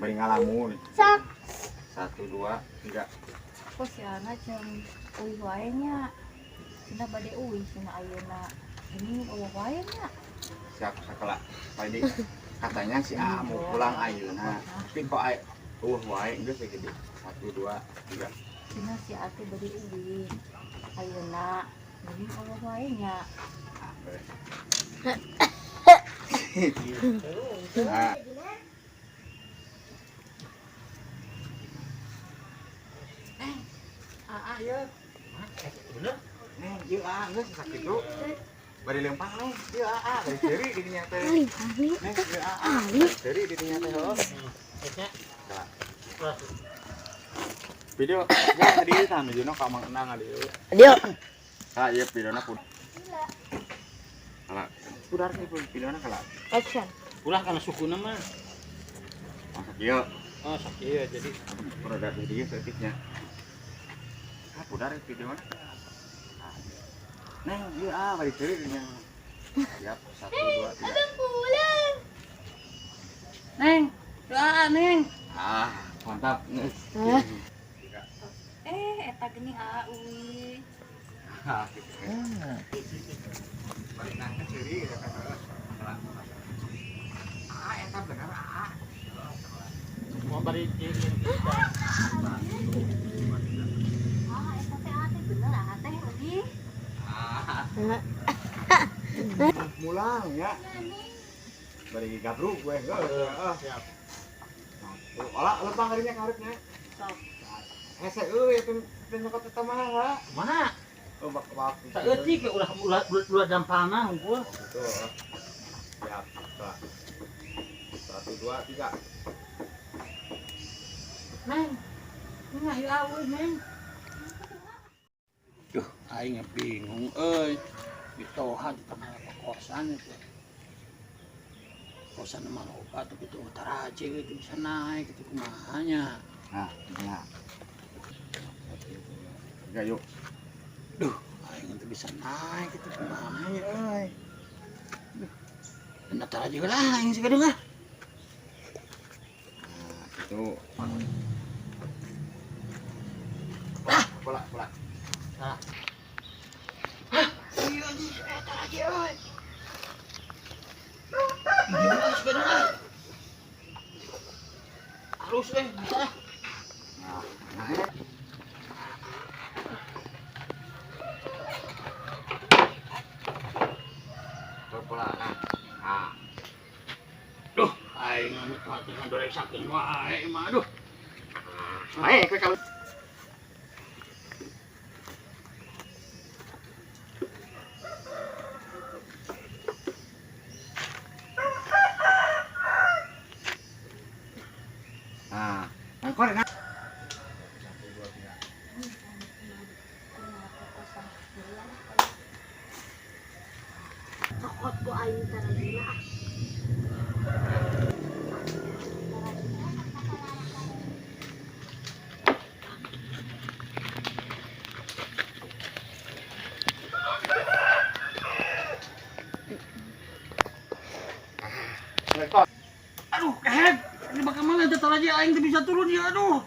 Bari ngalamun. Sok. Satu, dua, tiga. Kok si Ana jeung uih wae nya. Cenah bade uih cenah ayeuna. Ini eueuh wae nya. Siap sakala. Tadi katanya si A mau pulang ayeuna. Tapi kok ai eueuh wae geus we gitu. Satu, dua, tiga. Cenah si A teh bade uih. Ayeuna ini eueuh wae nya. Ah, beres. Nah, Ah, ya. Bener. Neng, ieu ah geus sakitu. Bari lempang neng, ieu ah, bari seuri di dinya teh. Ali, Ali. Neng, ieu ah, bari seuri di dinya teh heuh. Esnya. Kala. Video, ya tadi tah videona ka Mang Enang adi ieu. Adio. Ah, ieu videona pun. Kala. Pudar sih videona kala. Action. Ulah kana sukuna mah. Masak ieu. Oh, sakieu jadi Produk video saeutiknya. Ah, pudar videona. Neng, ieu ah bari seuri di dinya. Siap, satu, dua, tiga. Pulang. Neng, doa Neng. Ah, mantap. Geus. Hah? Tiga. Eh, eta geuning A uih. Ah, gitu. Balik nang ke ciri ya kan. Kala. Ah, eta bener ah. Mau bari di Ah, eta teh A teh bener A teh uih. Ah, mulang ya. Bari gabruk gue geus. Heeh. Siap. Tuh, olah lempang karinya karepnya. Sok. Hese euy teu teu nyokot eta mah ha. Mana? Oh, bak bak. Saeutik ulah ulah ulah dampalna hungkul. Gitu. Siap. Kala. Satu, dua, tiga. Neng. Neng ayo aweuh, Neng. Duh, aing bingung euy. Ditoha di tengah kosan itu. Kosan mah loba tapi itu taraje gitu bisa naik gitu kumaha nya. Nah, nah. Satu, dua, tiga, yuk. Duh, aing teu bisa naik gitu kumaha nya euy. Duh. Dan taraje lah aing sekarang lah. Nah, itu. Ah, bola, bola. Ah. Iya anjing, taraje euy. Iya sekarang ah. Harus bisa ah. Nah, nah. Bola, nah. Nah. Duh, aing mah hati ngadoreksakeun wae mah aduh. Ayo, kowe kalau Nah, nangkor nah. Satu, dua, tiga. Cokot ku aing tarajina ah. Rekor. Aduh, kehed. Ini bagaimana teh taraje aing teu bisa turun ya aduh.